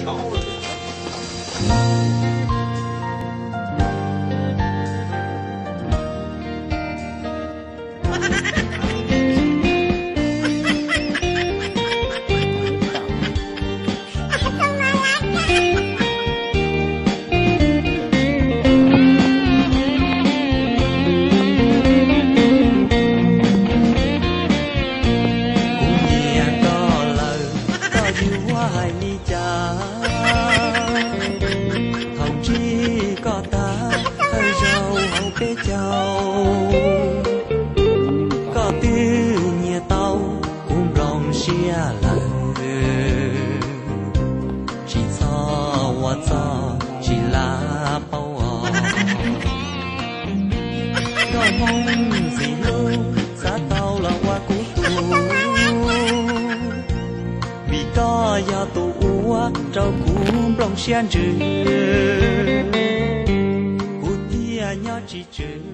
Kuv nyiam koj lawm, koj yuav hais li cas? Thaum ntsib koj tag, thawj zaug hauv peb caug, koj twb nyiam tau kuv nplooj siab lawm. Tsis txhob ua txog tsis lam paub os. Koj Hmoob ntxim hlub, xav tau los ua kuv tus, vim koj yog tus ua rau kuv nplooj siab ntsws, kuv thiaj nyob tsis tswm.